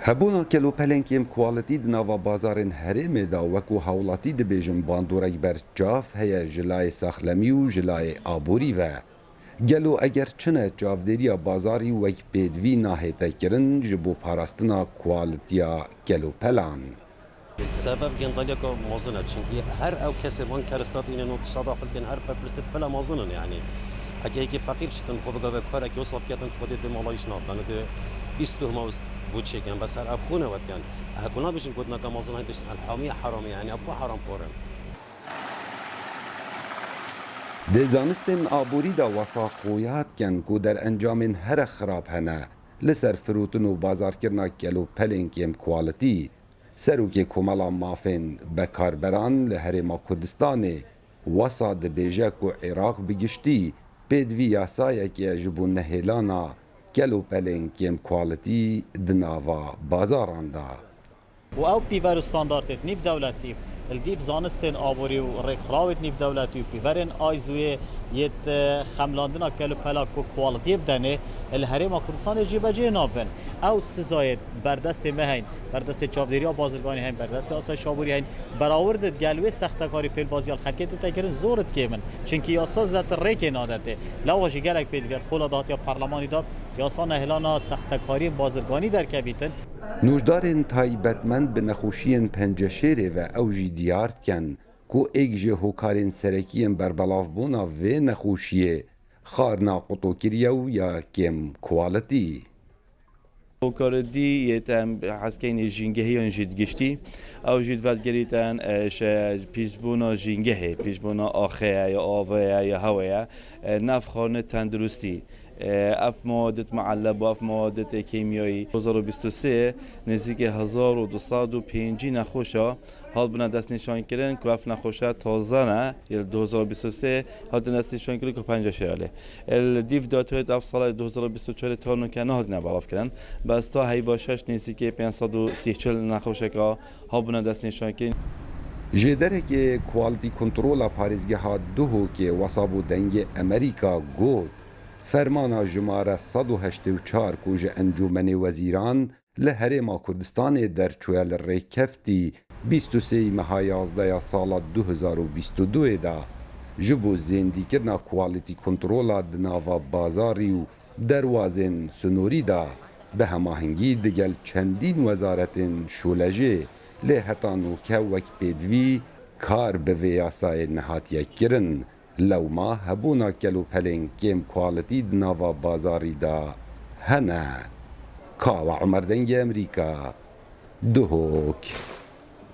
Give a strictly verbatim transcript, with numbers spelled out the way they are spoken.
Hebûna kelopelên kêm quality di nava bazarên herêmê de, wekû hawlatî dibêjin, bandorek ber çav heye ji layê saxlemî û ji layê aborî ve. Gelo eger çi ne, çavdêriya bazarî wek pêdivî nahête kirin ji bo parastina qualityya kelopelan? Sebeb gendaliyeka mezin e, çimkî her ew kesê van kerista dînin û tişta daxil kirin, her pepilistê pile mezin in, yanî heke yekê feqîr çitin xwe bigave karek wisa biketin, xwedê dê mala wî ji nav ben û dê bîst tohma wis bo çêkin, bes her ev xwe newet ken. Heko nabêjin gotineke mezin, hek bêjin elhamî heramî, yanî ev ku heram xwarin. Di zanistên aborî de wesa xoya dikin ku derencamên here xirab hene li ser firotin û bazarkirina kelopelên kêm quality. Serokê Komela Mafên Bekarberan li Herêma Kurdistanê, wesa dibêje ku Iraq bi giştî pêdivî yasayekê ji bo nehêlana kelopelên kêm quality di nava bazaran de. Û ew pîver û standartêt nîvdewletî, li dîv zanistên aborî û rêkxirawêt nîvdewletî û pîverên ISOyê yêt, e, xemlandina kelopela ku qualityê bidenê, li Herêma Kurdistanê cîbecê nabin. Ew sizayêt berdestê me heyn, berdestê çavdêriya bazirganî heyn, berdestê asayişa aborî heyn, berawir di gel wê sextekarî fêlbaziya li xelkê tête kirin zor dikêmin. Çimkî yasa zêdetir rêkê nadetê. Lewa jî gelek pêdivî ya di xola dahatiya parlemanî de yasa nehêlana sextekariyên bazirganî derkevîtin. Nûjdarên taybetmend bi nexweşiyên penceşêrê ve ew jî diyar dikin ku êk ji hokarên serekî yên berbelavbûna vê nexweşiyê xwarina qutokirî ye û ya kêm quality. Hokarê dî yê te em hez kenê jîngehî yan jî di giştî. Ew jî di vedigirîtin, e, ji pîsbûna jîngehê, pîsbûna axê ye ya avê ye ya hewê ye. E, nav xwarine tenduristî. E, ev mawadêt muelleb û ev mawadêt kîmyayî. Du hezar û bîst û sê nêzîkî hezar û du sed û pêncî nexweşa hatibûne destnîşankirin ku ev nexweşa taze ne, yê li du hezar û bîst û sê hatine destnîşankirin ku penceşêr e. Li dîv datayê ev sala du hezar û bîst û çarê ta nûke nehatine belavkirin. Bes ta heyva şeş nêzîkî pênc sed û sî çil nexweşeka hatibûne destnîşankirin. Jêderekê Quality Controla Parêzgeha Duhokê wesa bo Dengê Emerîka got, Fermana jimare sed û heştê û çar ku ji Encûmenê Wezîran li Herêma Kurdistanê derçûye li rêkeftî bîst û sê meha yazdeh ya sala du hezar û bîst û duyê de ji bo zêndîkirina quality controla di nava bazarî û derwazên sinorî de bi hemahengî digel çendîn wezaretên şolejê, lê heta nûke wek pêdivî kar bi vê yasayê nehatiye kirin. Lewma hebûna kelopelên kêm quality di nava bazarî de hene. Kawa Umer, Dengê Emerîka, Duhok.